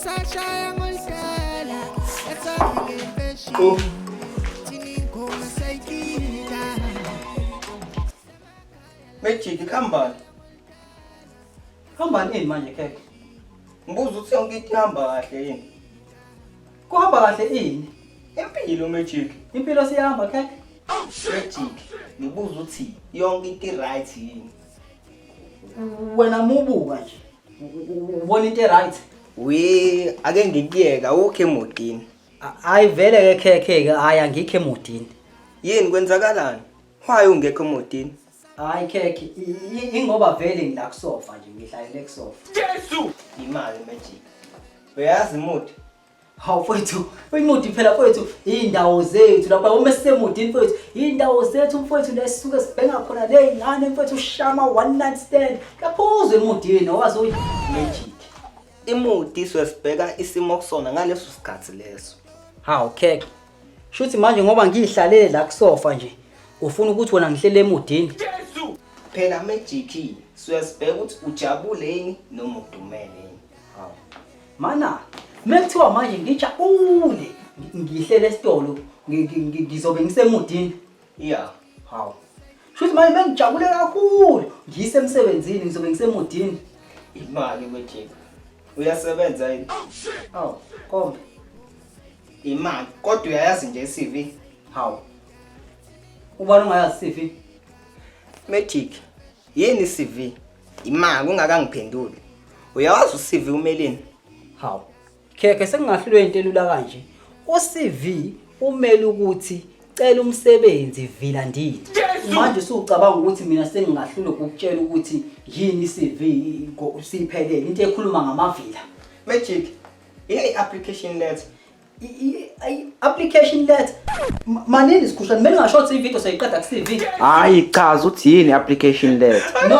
Sisashaya ngoludala esafike Oh. imfeshini thina ingoma sayigida. Magic kuhambani? Hamba nini manje khekhe? Ngibuza ukuthi yonke into ihamba kahle yini? Kuhamba kahle ini? Impilo Magic. Impilo siyahamba khekhe? Magic, ngibuza ukuthi yonke into i-right yini? Wena mubuka nje. Ubona into e-right. We, ake ngikuyeka awukho emodini. Hayi vele ke khekhe ke hayi angikho emodini. Yini kwenzakalani? Why ungekho emodini? Hayi khekhe ingoba vele ngila kusofa nje ngihlalele kusofa. Imali Magic. Uyazi imodi? Hawu mfowethu, imudi phela mfowethu, iy'ndawo zethu lapha uma sisemudini mfowethu, iy'ndawo zethu mfowethu la sisuke sibhenga khona ley'ngane mfowethu ushama one night stand. Lapho uzwe emudini awazi uyi Magic. Imodi siyosibheka isimo kusona ngaleso sikhathi leso. Hawu khekhe. Shuthi manje ngoba ngiyihlalele la kusofa nje, ufuna ukuthi wena ngihlele emudini. Phela Magic siyosibheka ukuthi ujabule yini noma udumele yini. Hawu. Mana, mekuthiwa manje ngijabule, ngihlele esitolo, ngizobe ngisemudini. Yeah. Hawu. Shuthi manje bengijabule kakhulu, ngisemsebenzini ngizobe ngisemudini. Imali Magic. Uyasebenza yini? Hawu, kombe. Imali kodwa uyayazi nje i-CV. Hawu. Ubani ungayazi CV? Magic. Yini i-CV? Imali ungakangiphenduli. Uyawazi u-CV umelini? Hawu. Khekhe sengingahlulwe into elula kanje. U-CV umele ukuthi cela umsebenzi vila ndini. Manje usucabanga ukuthi mina sengingahlulwa ukukutshela ukuthi yini i-CV siphelele into ekhuluma ngamavila. Magic. Yini i-application letter? Application letter. Manini sikhushana kumele ngasho ukuthi ivideo seyiqeda ku-CV. Hayi chaza uthi yini application letter. No.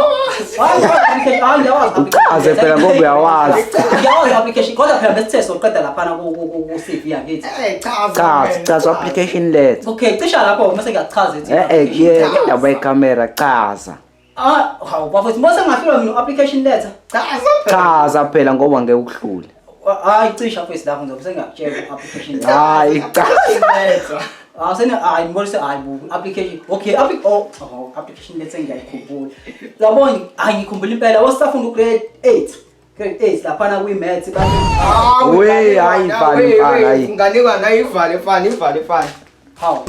Hayi application, hayi ngiyawazi. Uchaze phela ngoba uyawazi. Ngiyawazi application kodwa phela besithe soqeda laphana ku-CV angithi. Eh chaza. Chaza chaza application letter. Okay, cisha lapho mase ngiyakuchaza ithi. Eh eh yeka indaba yekamera chaza. Ah, hawu bafethu, mase ngahlulwa mina application letter. Chaza. Chaza phela ngoba ngeke ukuhlule. Hayi cisha mfethu lapho ngizobe sengiyakutshela application letter. Hayi chaza. Ah sene hayi ngibonise hayi bu application. Okay, oh application letter ngiyayikhumbula. Yabona hayi ngikhumbula impela wasafunda ugrade 8. Grade 8 laphana kwi maths bathi We, hayi, ivale mfana, hayi. Nganekwane ayivale mfana, ivale mfana. Hawu.